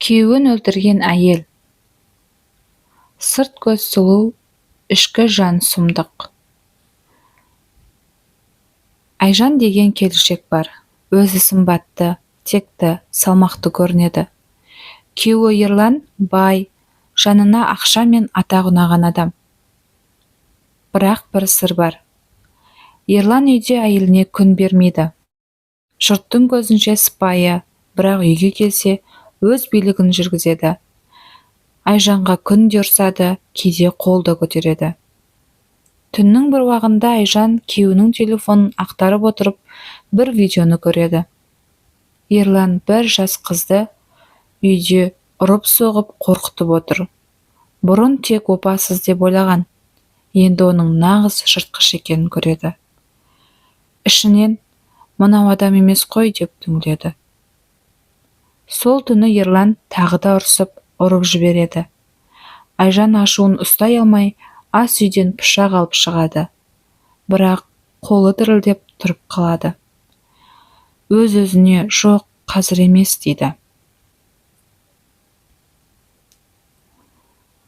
Күйеуін өлтірген әйел. Сырт көз сұлу, ішкі жан сұмдық. Айжан деген келіншек бар. Өзі сымбатты, текті, салмақты көрінеді. Күйеуі Ерлан бай, жанына ақша мен атақ ұнаған адам. Бірақ бір сыр бар. Ерлан үйде әйеліне күн бермейді. Жұрттың көзінше сыпайы, бірақ үйге келсе өз билігін жүргізеді. Айжанға күнде ұрсады, кейде қол да көтереді. Түннің бір уағында Айжан күйеуінің телефонын ақтарып отырып, бір видеоны көреді. Ерлан бір жас қызды үйде ұрып-соғып қорқытып отыр. Бұрын тек опасыз деп ойлаған, енді оның нағыз жыртқыш екенін көреді. Ішінен мынау адам емес қой деп түңіледі. Сол түні Ерлан тағы да ұрсып, ұрып жібереді. Айжан ашуын ұстай алмай, ас үйден пышақ алып шығады. Бірақ қолы дірілдеп тұрып қалады. Өз-өзіне жоқ, қазір емес дейді.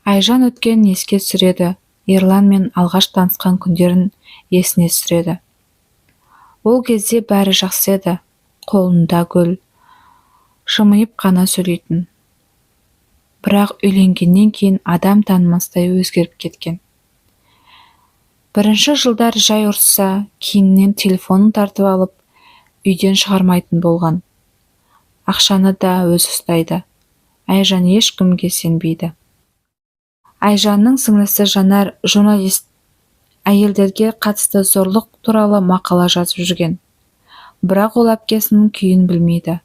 Айжан өткенін еске түсіреді, Ерланмен алғаш танысқан күндерін есіне түсіреді. Ол кезде бәрі жақсы еді, қолында гүл, жымиып қана сөйлейтін. Бірақ үйленгеннен кейін адам танымастай өзгеріп кеткен. Бірінші жылдар жай ұрысса, кейіннен телефонын тартып алып, үйден шығармайтын болған. Ақшаны да өзі ұстайды. Айжан ешкімге сенбейді. Айжанның сіңлісі Жанар журналист, әйелдерге қатысты зорлық туралы мақала жазып жүрген. Бірақ ол әпкесінің күйін білмейді.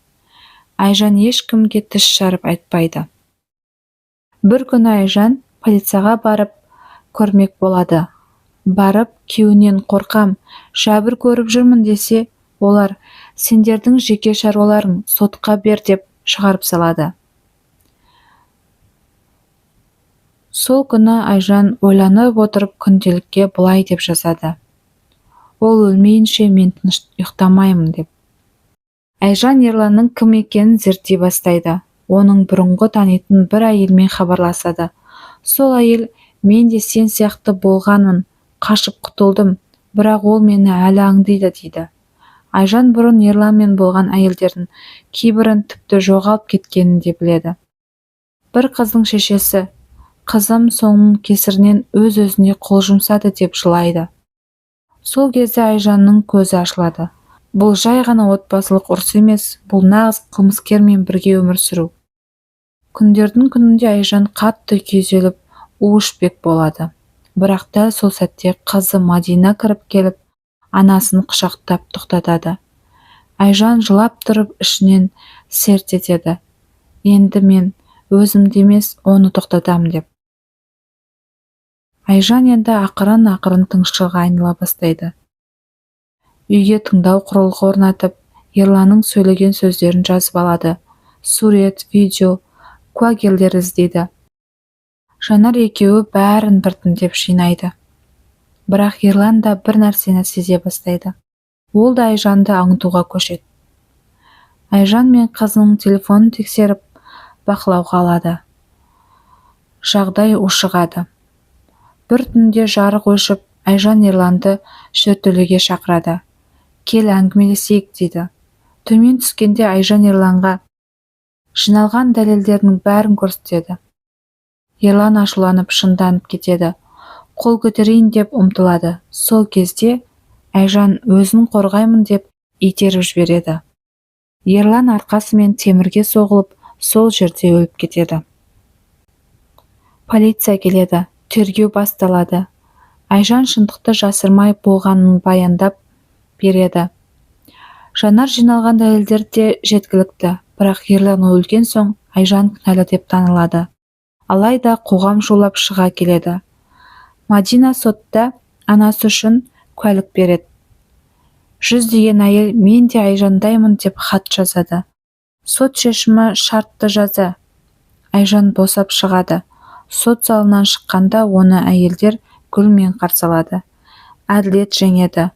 Айжан ешкімге тіс жарып айтпайды. Бір күні Айжан полицияға барып көрмек болады. Барып, күйеуінен қорқам, жәбір көріп жүрмін десе, олар сендердің жеке шаруаларың сотқа бер деп шығарып салады. Сол күні Айжан ойланып отырып күнделікке былай деп жазады. Ол өлмейінше мен тыныш ұйықтамаймын деп. Айжан Ерланның кім екенін зерттей бастайды. Оның бұрынғы танитын бір әйелмен хабарласады. Сол әйел мен де сен сияқты болғанмын, қашып құтылдым, бірақ ол мені әлі аңдиды дейді. Айжан бұрын Ерланмен болған әйелдердің кейбірін тіпті жоғалып кеткенін де біледі. Бір қыздың шешесі, қызым соның кесірінен өз-өзіне қол жұмсады деп жылайды. Сол кезде Айжанның көзі ашылады. Бұл жай ғана отбасылық ұрыс емес, бұл нағыз қылмыскермен бірге өмір сүру. Күндердің күнінде Айжан қатты күйзеліп, у ішпек болады. Бірақ дәл сол сәтте қызы Мадина кіріп келіп, анасын құшақтап тоқтатады. Айжан жылап тұрып ішінен серт етеді. Енді мен өзімді емес, оны тоқтатам деп. Айжан енді ақырын-ақырын тыңшыға айнала бастайды. Үйге тыңдау құрылғы орнатып, Ерланның сөйлеген сөздерін жазып алады. Сурет, видео, куәгерлер іздейді. Жанар екеуі бәрін біртіндеп жинайды. Бірақ Ерлан да бір нәрсені сезе бастайды. Ол да Айжанды аңдуға көшеді. Айжан мен қызының телефонын тексеріп, бақылауға алады. Жағдай ушығады. Бір түнде жарық өшіп, Айжан Ерланды жертөлеге шақырады. Кел әңгімелесейік дейді. Төмен түскенде Айжан Ерланға жиналған дәлелдердің бәрін көрсетеді. Ерлан ашуланып шынданып кетеді. Қол көтерейін деп ұмтылады. Сол кезде Айжан өзін қорғаймын деп итеріп жібереді. Ерлан арқасымен темірге соғылып, сол жерде өліп кетеді. Полиция келеді, тергеу басталады. Айжан шындықты жасырмай болғанын баяндап береді. Жанар жиналған дәлелдер де жеткілікті, бірақ Ерлан өлген соң Айжан кінәлі деп танылады. Алайда қоғам шулап шыға келеді. Мадина сотта анасы үшін куәлік береді. Жүздеген әйел мен де Айжандаймын деп хат жазады. Сот шешімі шартты жаза. Айжан босап шығады. Сот залынан шыққанда оны әйелдер гүлмен қарсы алады. Әділет жеңеді.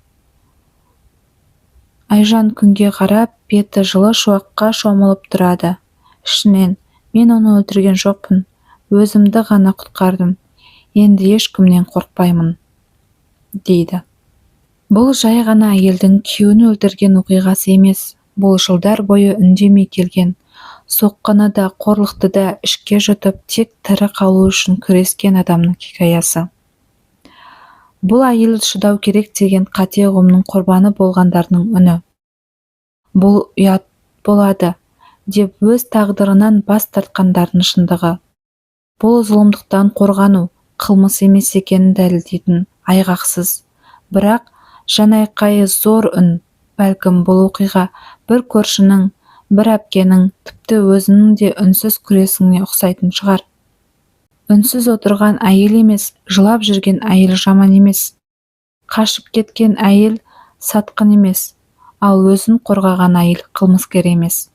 Айжан күнге қарап, беті жылы шуаққа шомылып тұрады. Ішінен Мен оны өлтірген жоқпын, өзімді ғана құтқардым. Енді ешкімнен қорықпаймын», – дейді. Бұл жай ғана әйелдің күйеуін өлтірген оқиғасы емес. Бұл жылдар бойы үндемей келген, соққыны да, қорлықты да ішке жұтып, тек тірі қалу үшін күрескен адамның хикаясы. Бұл әйел шыдау керек деген қате ұғымның құрбаны болғандардың үні. Бұл ұят болады деп өз тағдырынан бас тартқандардың шындығы. Бұл зұлымдықтан қорғану қылмыс емес екенін дәлелдейтін айғақсыз, бірақ жанайқайы зор үн. Бәлкім, бұл оқиға бір көршінің, бір әпкенің, тіпті өзіңнің де үнсіз күресіңе ұқсайтын шығар. Үнсіз отырған әйел емес, жылап жүрген әйел жаман емес. Қашып кеткен әйел сатқын емес, ал өзін қорғаған әйел қылмыскер емес.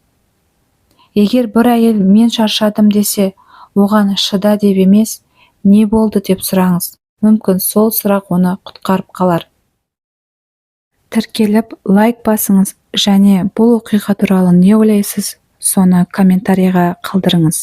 Егер бір әйел «мен шаршадым» десе, оған «шыда» деп емес, «не болды» деп сұраңыз. Мүмкін, сол сұрақ оны құтқарып қалар. Тіркеліп, лайк басыңыз және бұл оқиға туралы не ойлайсыз, соны комментарийға қалдырыңыз.